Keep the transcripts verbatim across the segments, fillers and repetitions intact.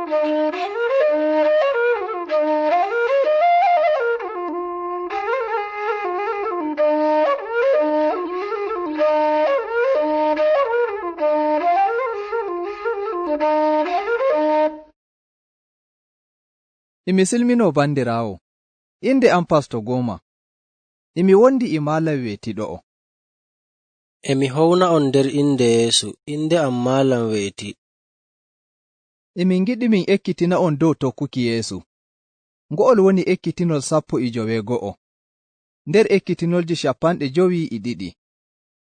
Imi silminoo, banndiraawo. Innde am Pasto Gooma. Imi wondi e Maalam Weeti ɗo'o. Emi howna on nder innde Yeesu, innde am Maalam Weeti. Emi ngiɗi min ekkitina on dow tokkuki Yeesu. Ngo'ol woni ekkitinol sappo e joweego'o nder ekkitinolji cappanɗe jowi e ɗiɗi.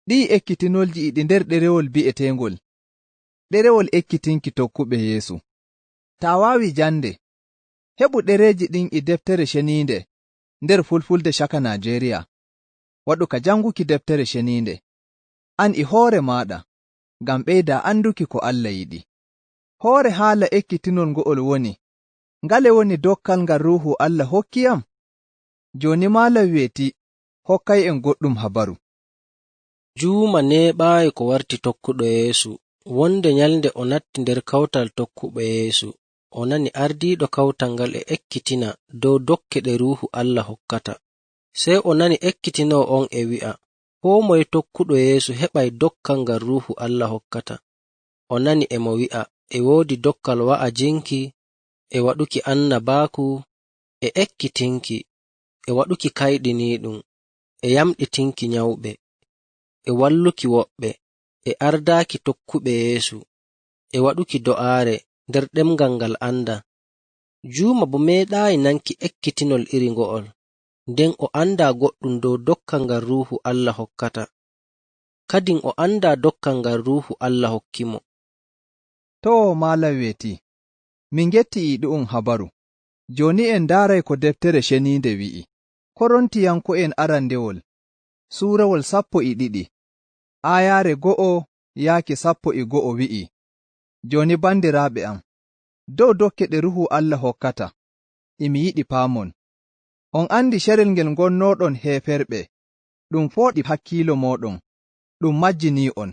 Ɗi'i ekkitinolji iɗi nder ɗerewol bi'eteengol Ɗerewol Ekkitinki Tokkuɓe Yeesu. Taa waawi jannde, heɓu ɗereeji ɗin e Deftere Ceniinde nder Fulfulde caka Naajeeriya. Waɗu ka jannguki Deftere Ceniinde, an e hoore maaɗa, ngam ɓeydaa annduki ko Allah yiɗi. Hoore haala ekkitinol ngo'ol woni, ngale woni dokkal ngal Ruuhu Allah hokki yam? Jooni Maalam Weeti hokkay en goɗɗum habaru. Juuma neeɓaayi ko warti tokkuɗo Yeesu. Wonde nyalnde o natti nder kawtal tokkuɓe Yeesu, o nani ardiiɗo kawtal ngal e ekkitina dow dokke ɗe Ruuhu Allah hokkata. Sey o nani ekkitinoowo on e wi'a, koo moye tokkuɗo Yeesu heɓay dokkal ngal Ruuhu Allah hokkata. O nani e mo wi'a, e woodi dokkal wa'ajinki, e waɗuki annabaaku, e ekkitinki, e waɗuki kayɗiniiɗum, e yamɗitinki nyawɓe, e walluki woɓɓe, e ardaaki tokkuɓe Yeesu, e waɗuki do'aare nder ɗemngal ngal anndaa. Juuma bo meeɗaayi nanki ekkitinol iri ngo'ol, nden o anndaa goɗɗum dow dokkal ngal Ruuhu Allah hokkata. Kadin o anndaa dokkal ngal Ruuhu Allah hokki mo. Too, Maalam Weeti, min ngetti e ɗu'um habaru. Jooni en ndaaray ko Deftere Ceniinde wi'i. Korintiyanko'en arandewol, suurawol sappo e ɗiɗi, aayaare go'o yaaki sappo e go'o wi'i, jooni, banndiraaɓe am, dow dokke ɗe Ruuhu Allah hokkata, imi yiɗi paamon. On andi carel ngel ngonnooɗon heeferɓe, ɗum fooɗi hakkiilo mooɗon, ɗum majjinii on.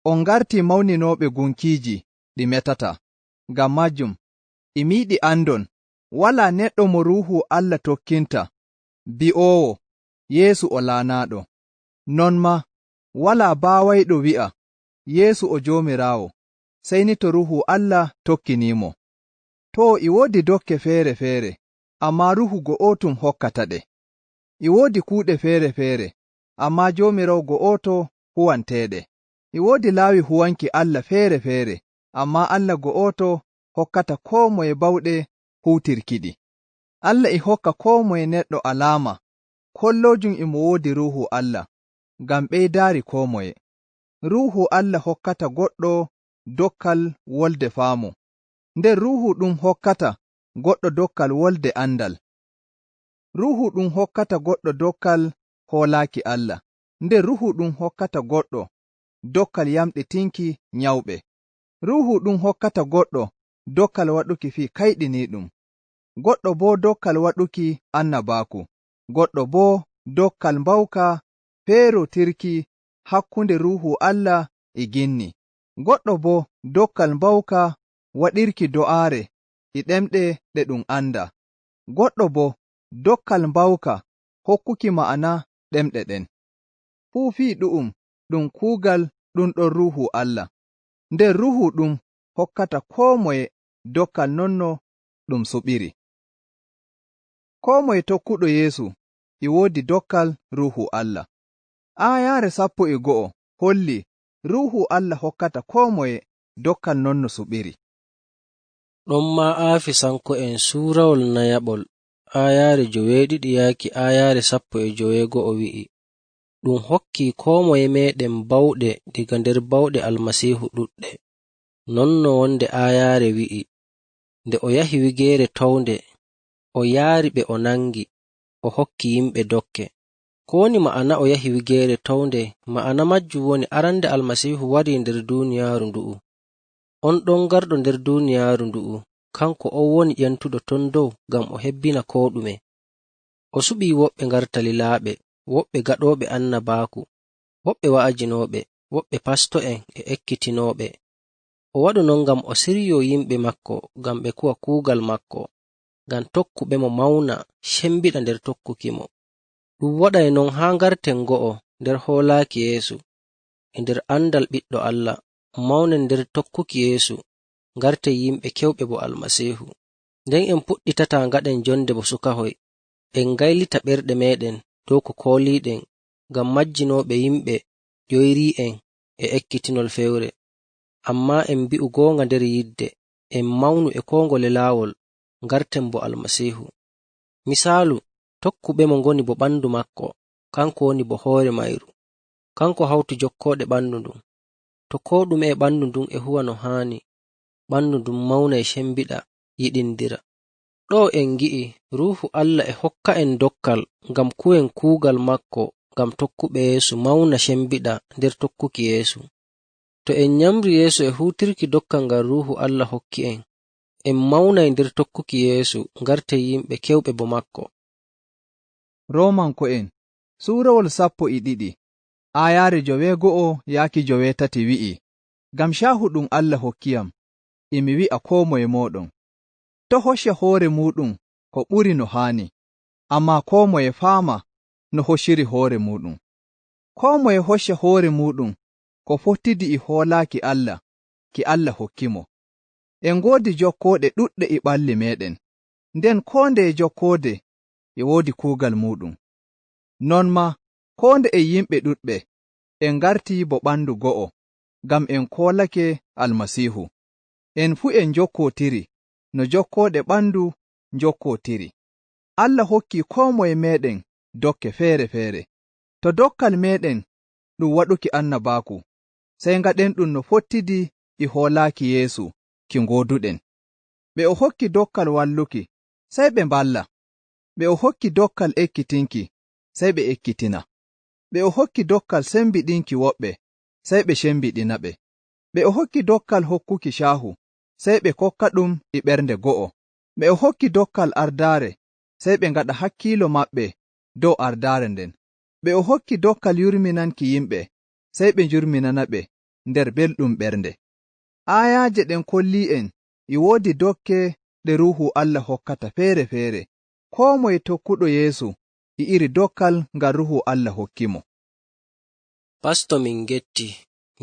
On ngartii mawninooɓe gunkiiji ɗi metataa. Ngam maajum, imi yiɗi andon, walaa neɗɗo mo Ruuhu Allah tokkinta, bi'oowo, Yeesu o laanaaɗo. Non maa, walaa baawayɗo wi'a, Yeesu o Joomiraawo, sey ni to Ruuhu Allah tokkinii mo. Too, e woodi dokke feere-feere, ammaa Ruuhu go'otum hokkata ɗe. E woodi kuuɗe feere-feere, ammaa Joomiraawo go'oto huwanteeɗe. E woodi laawi huwanki Allah feere-feere, ammaa Allah go'oto hokkata koo moye bawɗe huutirkiɗi. Allah e hokka koo moye neɗɗo alaama kolloojum imo woodi Ruuhu Allah, ngam ɓeydaari koo moye. Ruuhu Allah hokkata goɗɗo dokkal wolde faamu, nden Ruuhu ɗum hokkata goɗɗo dokkal wolde andal. Ruuhu ɗum hokkata goɗɗo dokkal hoolaaki Allah, nden Ruuhu ɗum hokkata goɗɗo dokkal yamɗitinki nyawɓe. Ruuhu ɗum hokkata goɗɗo dokkal waɗuki fii kayɗiniiɗum, goɗɗo boo dokkal waɗuki annabaaku, goɗɗo boo dokkal mbawka feerootirki hakkunde Ruuhu Allah e ginni, goɗɗo boo dokkal mbawka waɗirki do'aare e ɗemɗe ɗe ɗum andaa, goɗɗo boo dokkal mbawka hokkuki ma'ana ɗemɗe ɗen. Fuu fii ɗu'um ɗum kuugal ɗum ɗon Ruuhu Allah. Nden Ruuhu ɗum hokkata koo moye dokkal non no ɗum suɓiri. Koo moye tokkuɗo Yeesu e woodi dokkal Ruuhu Allah. Aayaare sappo e go'o holli Ruuhu Allah hokkata koo moye dokkal non no suɓiri. Ɗon maa Aafisanko'en suurawol nayaɓol, aayaare joweeɗiɗi yaaki aayaare sappo e joweego'o wi'i, ɗum hokki koo moye meeɗen bawɗe diga nder bawɗe Almasiihu ɗuɗɗe. Non no wonde aayaare wi'i, nde o yahi wigeere townde, o yaari ɓe o nangi, o hokki yimɓe dokke. Ko woni ma'ana o yahi wigeere townde? Ma'ana majjum woni arande Almasiihu wari nder duuniyaaru ndu'u. On ɗon garɗo nder duuniyaaru ndu'u, kanko on woni ƴentuɗo ton dow ngam o hebbina koo ɗume. O suɓii woɓɓe ngarta lilaaɓe, woɓɓe gaɗooɓe annabaaku, woɓɓe wa'ajinooɓe, woɓɓe pasto'en e ekkitinooɓe. O waɗu non ngam o siryoo yimɓe makko ngam ɓe kuwa kuugal makko, ngam tokkuɓemo mawna, cembiɗa nder tokkukimo. Ɗum waɗay non haa ngarten go'o nder hoolaaki Yeesu, e nder anndal Ɓiɗɗo Allah, mawnen nder tokkuki Yeesu, ngarten yimɓe kewɓe bo Almasiihu. Nden en puɗɗitataa ngaɗen jonde bo sukahoy, en ngaylita ɓerɗe meeɗen dow ko kooliiɗen, ngam majjinooɓe yimɓe ƴoyrii'en e ekkitinol fewre. Ammaa en mbi'u goonga nder yidde, en mawnu e koo ngole laawol, ngarten bo Almasiihu. Misaalu, tokkuɓemo ngoni bo ɓandu maako, kanko woni bo hoore mayru. Kanko hawti jokkooɗe ɓandu ndun. To koo ɗume e ɓandu ndun e huwa no haani, ɓandu ndun mawna e cembiɗa, yiɗindira. Ɗo en ngi'i Ruuhu Allah e hokka'en dokkal ngam kuwen kuugal maako, ngam tokkuɓe Yeesu mawna cembiɗa nder tokkuki Yeesu. To en nyamri Yeesu e huutirki dokkal ngal Ruuhu Allah hokki'en, en mawnay nder tokkuki Yeesu, ngarten yimɓe kewɓe bo maako. Roomanko'en, suurawol sappo e ɗiɗi, aayaare joweego'o yaaki joweetati wi'i, ngam caahu ɗum Allah hokkiyam, e mi wi'a koo moye mooɗon, to' hocca hoore muuɗum ko ɓuri no haani, ammaa koo moye faama no hocciri hoore muuɗum. Koo moye hocca hoore muuɗum ko fottidi e hoolaaki Allah ki Allah hokkimo. En ngoodi jokkooɗe ɗuɗɗe e ɓalli meeɗen, nden koo ndeye jokkoode e woodi kuugal muuɗum. Non maa, koo nde en yimɓe ɗuɗɓe, en ngarti bo ɓandu go'o, ngam en koolake Almasiihu. En fuu en njokkotiri no jokkooɗe ɓandu njokkotiri. Allah hokki koo moye meeɗen dokke feere-feere. To dokkal meeɗen ɗum waɗuki annabaaku, sey ngaɗen ɗum no fottidi e hoolaaki Yeesu ki ngooduɗen. Ɓe o hokki dokkal walluki, sey ɓe mballa. Ɓe o hokki dokkal ekkitinki, sey ɓe ekkitina. Ɓe o hokki dokkal sembiɗinki woɓɓe, sey ɓe sembiɗinaɓe. Ɓe o hokki dokkal hokkuki caahu, sey ɓe kokka ɗum e ɓernde go'o. Ɓe o hokki dokkal ardaare, sey ɓe ngaɗa hakkiilo maɓɓe dow ardaare nden. Ɓe o hokki dokkal yurminanki yimɓe, sey ɓe njurminanaɓe nder belɗum ɓernde. Aayaaje ɗen kollii'en e woodi dokke ɗe Ruuhu Allah hokkata feere-feere. Koo moye tokkuɗo Yeesu e iri dokkal ngal Ruuhu Allah hokkimo. Pasto, min ngetti.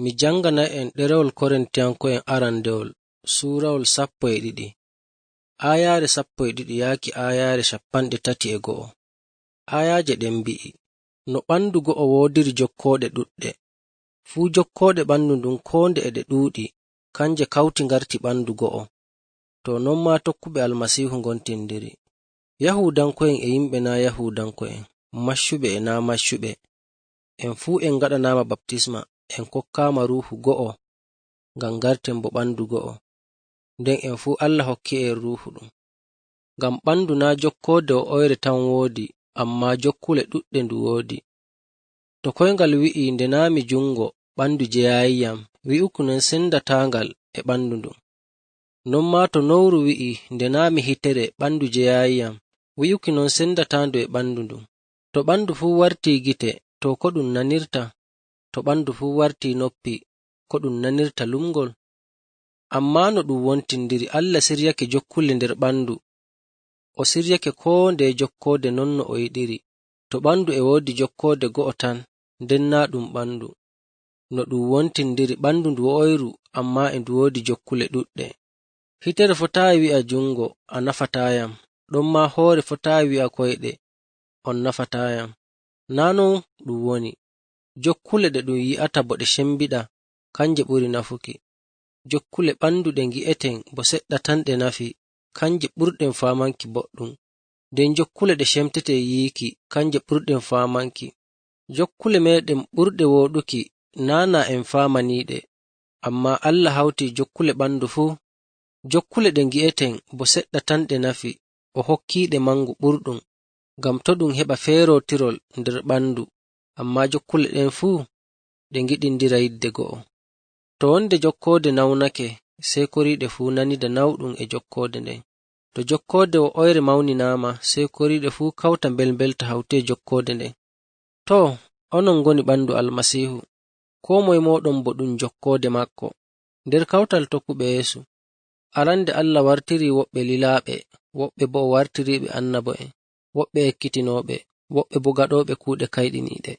Mi jannganay en ɗerewol Korintiyanko'en arandewol, suurawol sappo e ɗiɗi, aayaare sappo e ɗiɗi yaaki aayaare cappanɗe tati e go'o. Aayaaje ɗen mbi'i, no ɓandu go'o woodiri jokkooɗe ɗuɗɗe, fuu jokkooɗe ɓandu ndun koo nde e ɗe ɗuuɗi, kanje kawti ngarti ɓandu go'o. To non maa tokkuɓe Almasiihu ngontindiri. Yahuudanko'en e yimɓe naa' Yahuudanko'en, maccuɓe e naa' maccuɓe, en fuu en ngaɗanaama baptisma, en kokkaama Ruuhu go'o, ngam ngarten bo ɓandu go'o. Nden en fuu Allah hokki'en Ruuhu ɗum. Ngam ɓandu naa' jokkoode wo'oyre tan woodi, ammaa jokkule ɗuɗɗe ndu woodi. To koyngal wi'ii nde naa' mi jungo, ɓandu jeyaayiyam, wi'uki non sendataangal e ɓandu ndun. Non maa to nowru wi'ii nde naa' mi hitere, ɓandu jeyaayiyam, wi'uki non sendataandu e ɓandu ndun. To ɓandu fuu wartii gite, to ko ɗum nanirta? To ɓandu fuu wartii noppi, ko ɗum nanirta lumngol? Ammaa no ɗum wontindiri, Allah siryake jokkule nder ɓandu. O siryake koo ndeye jokkoode non no o yiɗiri. To ɓandu e woodi jokkoode go'o tan, nden naa' ɗum ɓandu. No ɗum wontindiri ɓandu ndu wo'oyru, ammaa e ndu woodi jokkule ɗuɗɗe. Hitere fotaayi wi'a jungo, a nafataayam, ɗon maa hoore fotaayi wi'a koyɗe, on nafataayam. Naa' non ɗum woni. Jokkule ɗe ɗum yi'ata bo ɗe cembiɗa, kanje ɓuri nafuki. Jokkule ɓandu ɗe ngi'eten bo seɗɗa tan ɗe nafi, kanje ɓurɗen faamanki boɗɗum. Nden jokkule ɗe cemteten yiiki, kanje ɓurɗen faamanki. Jokkule meeɗen ɓurɗe wooɗuki, naa' na en faamaniiɗe, ammaa Allah hawti jokkule ɓandu fuu. Jokkule ɗe ngi'eten bo seɗɗa tan ɗe nafi, o hokkiiɗe mangu ɓurɗum, ngam to' ɗum heɓa feerootirol nder ɓandu, ammaa jokkule ɗen fuu ɗe ngiɗindira yidde go'o. To wonde jokkoode nawnake, sey koriiɗe fuu nanida nawɗum e jokkoode nden. To jokkoode wo'oyre mawninaama, sey koriiɗe fuu kawta mbelmbelta hawti e jokkoode nden. Too, onon ngoni ɓandu Almasiihu, koo moye mooɗon bo ɗum jokkoode maako. Nder kawtal tokkuɓe Yeesu, arande Allah wartirii woɓɓe lilaaɓe, woɓɓe boo o wartirii ɓe annabo'en, woɓɓe ekkitinooɓe, woɓɓe boo gaɗooɓe kuuɗe kayɗiniiɗe,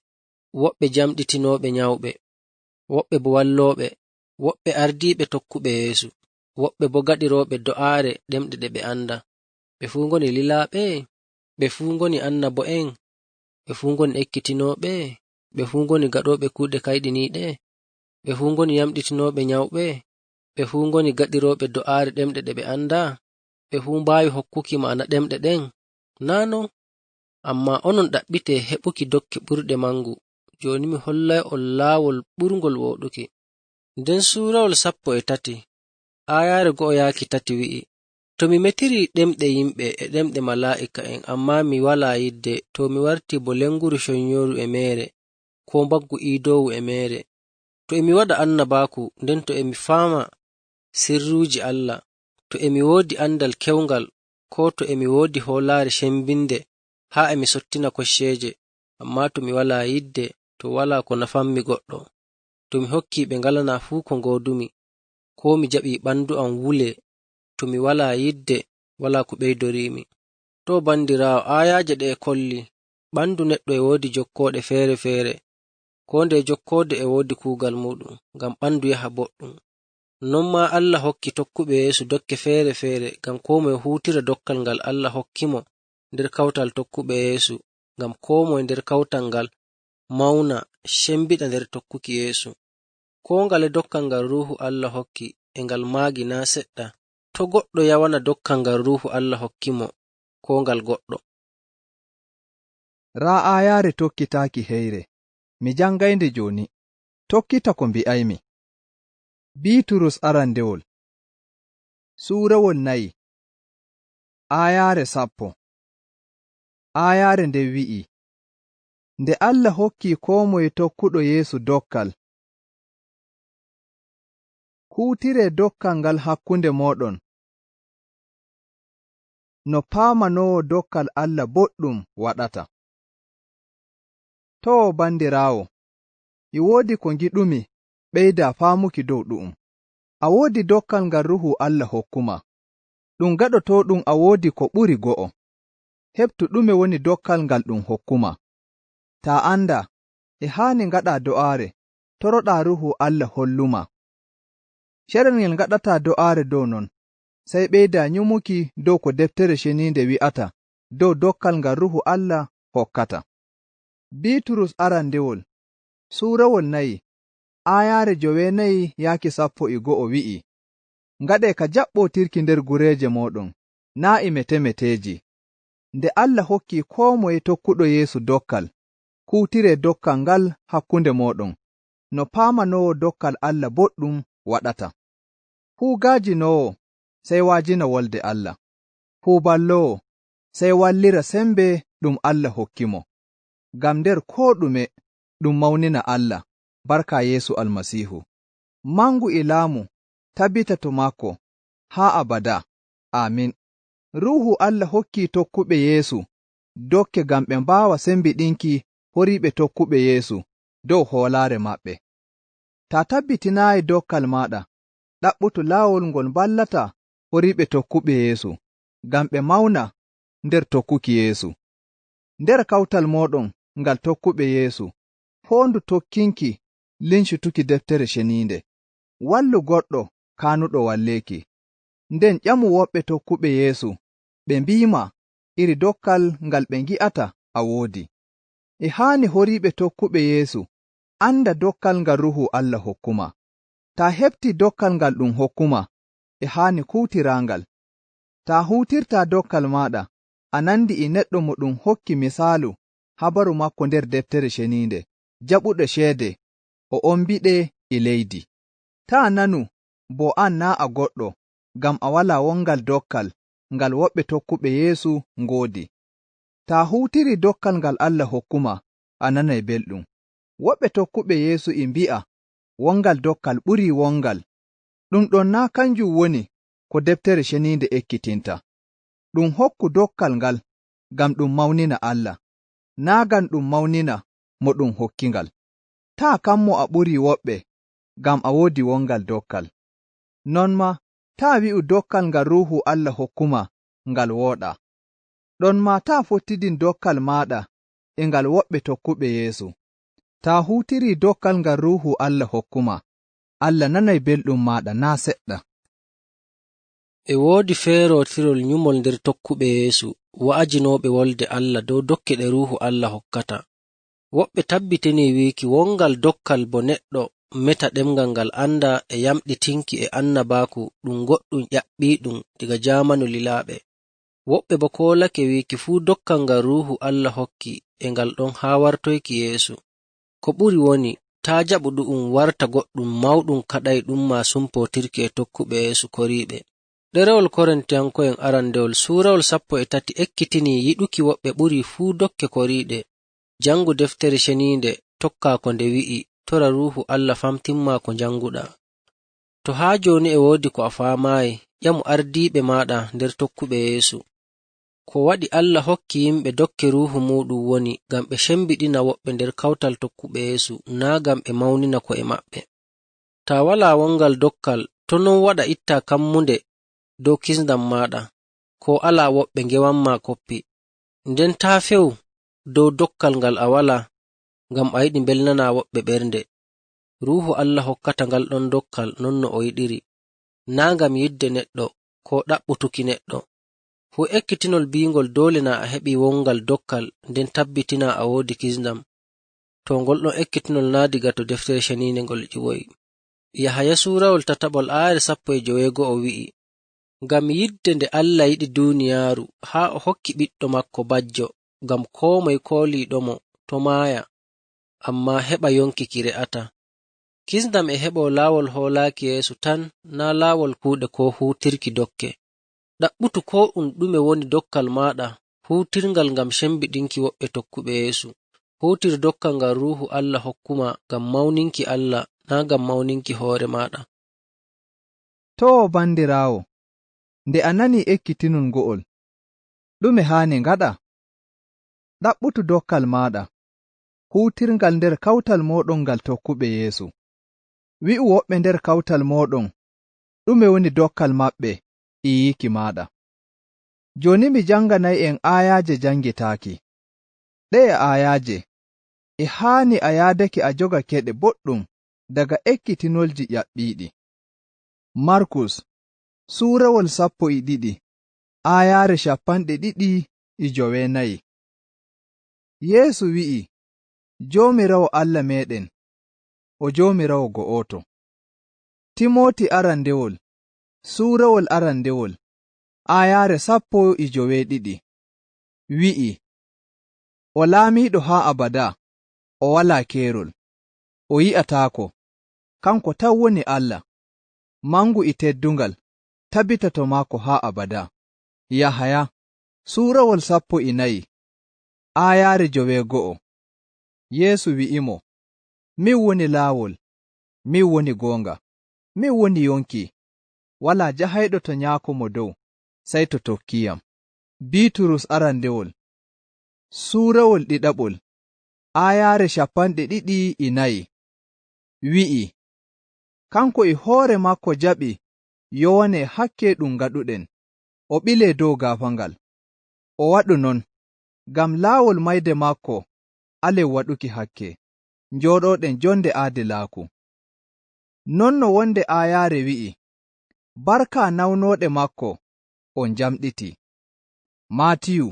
woɓɓe jamɗitinooɓe nyawɓe, woɓɓe boo wallooɓe, woɓɓe ardiiɓe tokkuɓe Yeesu, woɓɓe boo gaɗirooɓe do'aare ɗemɗe ɗe ɓe anndaa. Ɓe fuu ngoni lilaaɓe? Ɓe fuu ngoni annabo'en? Ɓe fuu ngoni ekkitinooɓe? Ɓe fuu ngoni gaɗooɓe kuuɗe kayɗiniiɗe? Ɓe fuu ngoni yamɗitinooɓe nyawɓe? Ɓe fuu ngoni gaɗirooɓe do'aare ɗemɗe ɗe ɓe anndaa? Ɓe fuu mbaawi hokkuki ma'ana ɗemɗe ɗen? Naa non! Ammaa onon ɗaɓɓitee heɓuki dokke ɓurɗe manngu. Jooni mi hollay on laawol ɓurngol wooɗuki. Nden suurawol sappo e tati, aayaare go'o yaaki tati wi'i, "To mi metirii ɗemɗe yimɓe e ɗemɗe malaa'ika'en, ammaa mi walaa yidde, to mi wartii bo lennguru conyooru e meere, koo mbaggu iidoowu e meere. To e mi waɗa annabaaku, nden to e mi faama sirruuji Allah, to e mi woodi anndal kewngal, koo to e mi woodi hoolaare cembinnde, haa e mi sottina kocceeje, ammaa to mi walaa yidde, to walaa ko nafammi goɗɗo. To mi hokkii ɓe ngalanaa fuu ko ngoodumi, koo mi jaɓii ɓanndu am wulee, to mi walaa yidde, walaa ko ɓeydoriimi." To, banndiraawo, aayaaje ɗe'e kolli, ɓanndu neɗɗo e woodi jokkooɗe feere-feere. Koo ndeye jokkoode e woodi kuugal muuɗum, ngam ɓanndu yaha boɗɗum. Non maa Allah hokki tokkuɓe Yeesu dokke feere-feere, ngam koo moye huutira dokkal ngal Allah hokki mo nder kawtal tokkuɓe Yeesu, ngam koo moye nder kawtal ngal mawna, cembiɗa nder tokkuki Yeesu. Koo ngale dokkal ngal Ruuhu Allah hokki, e ngal maagi naa' seɗɗa. To' goɗɗo yawana dokkal ngal Ruuhu Allah hokki mo, koo ngal goɗɗo. Raa aayaare tokkitaaki heyre. Mi jangaynde jooni. Tokkita ko mbi'aymi. Biiturus arandewol. Suurawol nayi. Aayaare sappo. Aayaare nden wi'i, "Nde Allah hokki koo moye tokkuɗo Yeesu dokkal, kuutiree dokkal ngal hakkunde mooɗon, no paamanoowo dokkal Allah boɗɗum waɗata." Too, bandiraawo, e woodi ko ngiɗumi ɓeydaa faamuki dow ɗu'um. A woodi dokkal ngal Ruuhu Allah hokkuma. Ɗum gaɗotooɗum a woodi ko ɓuri go'o. Heɓtu ɗume woni dokkal ngal ɗum hokkuma. Taa andaa, e haani ngaɗaa do'aare, toroɗaa Ruuhu Allah holluma. Carel ngel ngaɗataa do'aare dow non, sey ɓeydaa nyumuki dow ko Deftere Ceniinde wi'ata dow dokkal ngal Ruuhu Allah hokkata. Biiturus arandewol, suurawol nayi, aayaare joweenayi yaaki sappo e go'o wi'i, "Ngaɗee ka jaɓɓootirki nder gureeje mooɗon, naa' e metemeteeji. Nde Allah hokki koo moye tokkuɗo Yeesu dokkal, kuutiree dokkal ngal hakkunde mooɗon, no paamanoowo dokkal Allah boɗɗum waɗata." Fuu gaajinoowo, sey waajina wolde Allah. Fuu balloowo, sey wallira sembe ɗum Allah hokki mo. Ngam nder koo ɗume ɗum mawnina Allah, barka Yeesu Almasiihu. Mangu e laamu tabita to maako haa abadaa. Aamin. Ruuhu Allah hokki tokkuɓe Yeesu dokke ngam ɓe mbaawa sembiɗinki horiiɓe tokkuɓe Yeesu dow hoolaare maɓɓe. Taa tabbitinaayi dokkal maaɗa, ɗaɓɓutu laawol ngol mballata horiiɓe tokkuɓe Yeesu, ngam ɓe mawna nder tokkuki Yeesu. Nder kawtal mooɗon ngal tokkuɓe Yeesu, foondu tokkinki lincituki Deftere Ceniinde. Wallu goɗɗo kaanuɗo walleeki. Nden ƴamu woɓɓe tokkuɓe Yeesu, ɓe mbiima iri dokkal ngal ɓe ngi'ata a woodi. E haani horiiɓe tokkuɓe Yeesu anda dokkal ngal Ruuhu Allah hokkuma. Taa heɓtii dokkal ngal ɗum hokkuma, e haani kuutiraa ngal. Taa huutirtaa dokkal maaɗa a nandi e neɗɗo mo ɗum hokki misaalu habaru maako nder Deftere Ceniinde, jaɓuɗo ceede, o ombiɗe e leydi. Taa nanu bo an naa a goɗɗo, ngam a walaa wongal dokkal ngal woɓɓe tokkuɓe Yeesu ngoodi. Taa huutirii dokkal ngal Allah hokkuma, a nanay belɗum. Woɓɓe tokkuɓe Yeesu e mbi'a wongal dokkal ɓurii wongal. Ɗum ɗon naa kanjum woni ko Deftere Ceniinde ekkitinta. Ɗum hokku dokkal ngal ngam ɗum mawnina Allah, naa ngam ɗum mawnina mo ɗum hokki ngal. Taa kammo a ɓurii woɓɓe ngam a woodi wongal dokkal. Non maa, taa wi'u dokkal ngal Ruuhu Allah hokkumaa ngal wooɗaa. Ɗon maa taa fottidin dokkal maaɗa e ngal woɓɓe tokkuɓe Yeesu. Taa huutirii dokkal ngal Ruuhu Allah hokkumaa, Allah nanay belɗum maaɗa naa' seɗɗa. E woodi feerootirol nyumol nder tokkuɓe Yeesu, wa'ajinooɓe wolde Allah dow dokke ɗe Ruuhu Allah hokkata. Woɓɓe tabbitinii wiiki wongal dokkal bo neɗɗo meta ɗemngal ngal anndaa e yamɗitinki e annabaaku ɗum goɗɗum ƴaɓɓiiɗum daga jaamanu lilaaɓe. Woɓɓe boo koolake wiiki fuu dokkal ngal Ruuhu Allah hokki e ngal ɗon haa wartoyki Yeesu. Ko ɓuri woni, taa jaɓu ɗu'um warta goɗɗum mawɗum kaɗayɗum maa sumpootirki e tokkuɓe Yeesu koriiɓe. Ɗerewol Korintiyanko'en arandewol suurawol sappo e tati ekkitinii yiɗuki woɓɓe ɓurii fuu dokke koriiɗe. Jangu Deftere Ceniinde, tokkaa ko nde wi'i, tora Ruuhu Allah famtin maa ko njanguɗaa. To haa jooni e woodi ko a faamaayi, ƴamu ardiiɓe maaɗa nder tokkuɓe Yeesu. Ko waɗi Allah hokki yimɓe dokke Ruuhu muuɗum woni ngam ɓe cembiɗina woɓɓe nder kawtal tokkuɓe Yeesu, naa ngam ɓe mawnina ko'e maɓɓe. Taa walaa wongal dokkal, to non waɗa ittaa kammunde dow kisndam maaɗa, koo alaa woɓɓe ngewanmaa koppi. Nden taa few dow dokkal ngal a walaa, ngam a yiɗi mbelnanaa woɓɓe ɓernde. Ruuhu Allah hokkata ngal ɗon dokkal non no o yiɗiri, naa ngam yidde neɗɗo, koo ɗaɓɓutuki neɗɗo. Fuu ekkitinol bi'ingol doole na a heɓii wongal dokkal, nden tabbitinaa a woodi kisndam, to ngol ɗon ekkitinol naa diga to Deftere Ceniinde ngol ƴiwoyi. Yahaya suurawol tataɓol aayere sappo e joweego'o wi'i, ngam yidde nde Allah yiɗi duuniyaaru, haa o hokki ɓiɗɗo maako bajjo, ngam koo moye kooliiɗomo to maaya, ammaa heɓa yonki ki re'ataa. Kisndam e heɓo laawol hoolaaki Yeesu tan, naa laawol kuuɗe koo huutirki dokke. Ɗaɓɓutu koo um ɗume woni dokkal maaɗa, huutirngal ngam cembiɗinki woɓɓe tokkuɓe Yeesu. Huutir dokkal ngal Ruuhu Allah hokkumaa ngam mawninki Allah, naa ngam mawninki hoore maaɗa. Too, bandiraawo, nde a nanii ekkitinol ngo'ol, ɗume haani ngaɗaa? Ɗaɓɓutu dokkal maaɗa, huutirngal nder kawtal mooɗon ngal tokkuɓe Yeesu. Wi'u woɓɓe nder kawtal mooɗon ɗume woni dokkal maɓɓe e yiiki maaɗa. Jooni mi jannganay'en aayaaje janngitaaki. Ɗe'e aayaaje, e haani a yaadake a jogakeɗe boɗɗum daga ekkitinolji ƴaɓɓiiɗi. Markus, suurawol sappo e ɗiɗi, aayaare cappanɗe ɗiɗi e joweenayi. Yeesu wi'i, Joomiraawo Allah meeɗen, o Joomiraawo go'oto. Timooti arandewol, suurawol arandewol, aayaare sappo e joweeɗiɗi, wi'i, O laamiiɗo haa abadaa, o walaa keerol, o yi'ataako. Kanko tan woni Allah, mangu e teddungal, tabita to maako haa abadaa. Yahaya, suurawol sappo e nayi, aayaare joweego'o. Yeesu wi'imo, Min woni laawol, min woni goonga, min woni yonki. Walaa jahayɗo to Nyaako Mo Dow, sey to tokkiiyam. Biiturus arandewol, suurawol ɗiɗaɓol, aayaare cappanɗe ɗiɗi e nayi, wi'i, Kanko e hoore maako jaɓi yowane hakke ɗum ngaɗuɗen, o ɓilee dow gaafaangal. O waɗu non, ngam laawol mayde maako alen waɗuki hakke, njooɗooɗen jonde aadilaaku. Non no wonde aayaare wi'i, Barka nawnooɗe maako on njamɗiti. Maatiyu,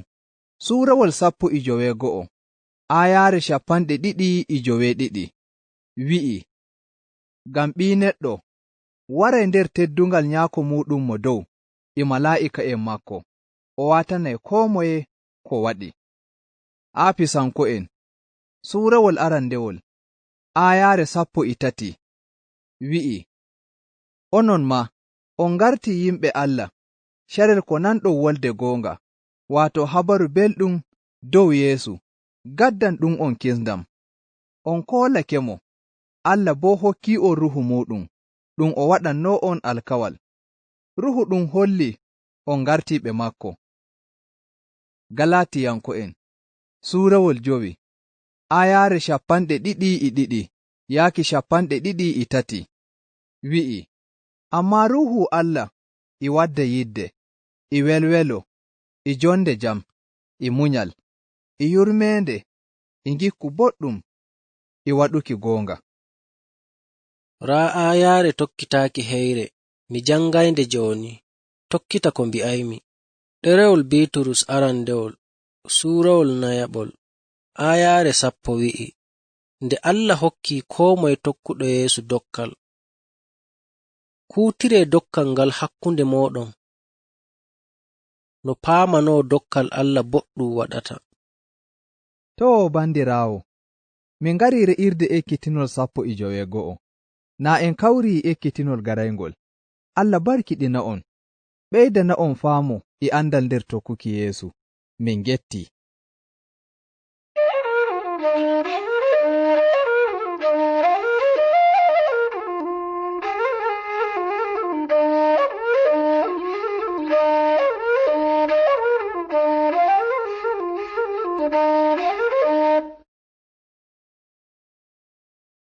suurawol sappo e joweego'o, aayaare cappanɗe ɗiɗi e joweeɗiɗi, wi'i, Ngam Ɓii Neɗɗo waray nder teddungal Nyaako muuɗum Mo Dow e malaa'ika'en maako, o waatanay koo moye ko waɗi. Aafisanko'en, suurawol arandewol, aayaare sappo e tati, wi'i, Onon maa, on ngartii yimɓe Allah, carel ko nanɗon wolde goonga, waato Habaru Belɗum dow Yeesu, gaddanɗum on kisndam. On koolake mo, Allah boo hokkii'on Ruhu muuɗum, ɗum o waɗannoo on alkawal. Ruhu ɗum hollii on ngartiiɓe maako. Galaatiyanko'en, suurawol jowi, aayaare cappanɗe ɗiɗi e ɗiɗi yaaki cappanɗe ɗiɗi e tati, wi'i, Ammaa Ruuhu Allah e wadda yidde, e welwelo, e jonde jam, e munyal, e yurmeende, e ngikku boɗɗum, e waɗuki goonga. Raa aayaare tokkitaaki heyre, mi janngaynde jooni. Tokkita ko mbi'aymi. Ɗerewol Biiturus arandewol, suurawol nayaɓol, aayaare sappo wi'i, nde Allah hokki koo moye tokkuɗo Yeesu dokkal, kuutiree dokkal ngal hakkunde mooɗon, no paamanoo dokkal Allah boɗɗum waɗata. Too, bandiraawo, min ngarii re'irde ekkitinol sappo e joweego'o. Naa en kawrii e ekkitinol garayngol. Allah barkiɗina on, ɓeydana on faamu e andal nder tokkuki Yeesu. Min ngetti.